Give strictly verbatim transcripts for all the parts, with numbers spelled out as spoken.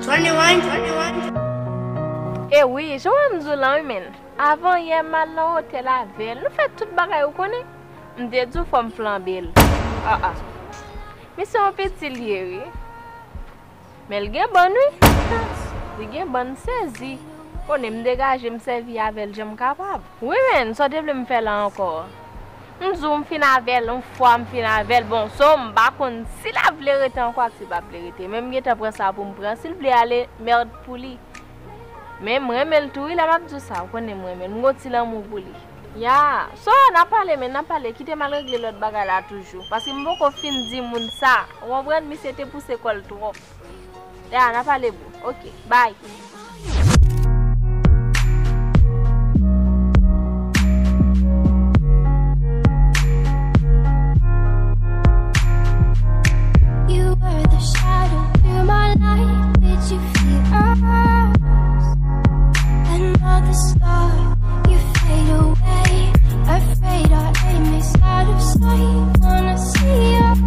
E wi, jan w wè m di w lan wi, menn. Avan yè, m al nan otèl avè l. Nou fè tout bagay, ou konnen. M te di w fò m flanbe l. Ah, ah. Misye yon piti l ye, wi. Men l gen bann, wi. Li gen bann, m sezi. Konnen m degaje, m sèvi avè l jan m kapab. Wi, menn, sa w te vle m fè la ankò? M di w m fin avè l, yon fwa m fin avè l. Bon, so m pa konn si l ap vle rete ankò ak si l pa vle rete. Men m gentan pran sa pou m pran. Si l vle ale, mèd pou li. Men m renmen l tou, wi, lè m ap di w sa, ou konnen m renmen l. M gon ti lanmou pou li. Ya, so, n ap pale, men n ap pale. Kite m al regle lòt bagay la toujou. Paske m poko fin di moun sa. Ou konprann? Misye te pouse kò l twòp. Ya, n ap pale, bro. Ok, bye. You were the shadow through my life. Did you fear us? Another star, you fade away. Afraid our aim is out of sight. Wanna see us.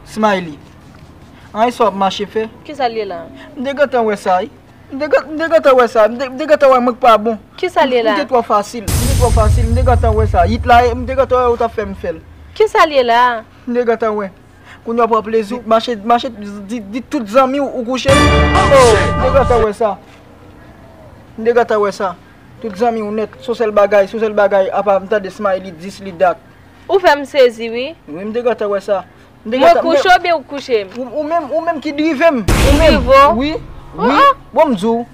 Smiley. An, sa w ap mache fè? Kisa l ye la? M te gentan wè sa, wi. M te gen-, m te gentan wè sa. M te, m te gentan wè mwen k pa bon. Kisa l ye la? M te twò fasil. M te twò fasil. M te gentan wè sa. Yit la, m te gentan wè ou t ap fè m fè l. Kisa l ye la? M te gentan wè. Kounye a w pran plezi, mache, mache, di, di tout zanmi w ou kouche. Oh, m te gentan wè sa. M te gentan wè sa. Tout zanmi w nèt, se sèl bagay, se sèl bagay, apa m tande Smiley dis li dat. Ou fè m sezi, wi. Wi, m te gentan wè sa. M te Mwen gentan, m te kouche oubyen ou kouche m? Ou, ou menm, ou menm ki drive m. Ou menm. Drive w? Wi, wi. Ah, ah. Bon, m di w.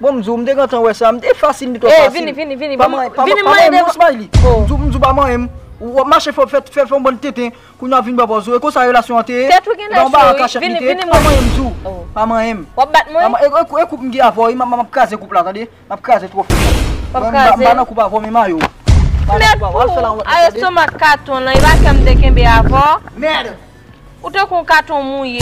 Bon, m di w, m te gentan wè sa. M te fasil, m te twò fasil. Eh, vini, vini, vini. Pa manyen, pa, vini pa manyen m non, Smiley. Oh. M di w, m di w pa manyen m. Ou ap mache fè, fè, fè, fè yon bann tenten. Kounye a vin ba pòz ou. E konsa relasyon an te ye? Tèt ou gen nan cho, wi. Vini, vini, vini. Pa manyen m di w. Oh. Pa manyen m. W ap bat mwen? Pa man-, e, e, e koup m gen avè w, wi, m, m, m ap kraze koup la, tande? M ap kraze twò fè. W ap kraze? M pa nan koup avè w, men mayo. M pa nan koup avè w. Al fè la yon lòt bagay, tande? Mèd pou ou, a estomak katon lan, e pa kè m te kenbe avè w. Mèd! Ou tankou yon katon mouye.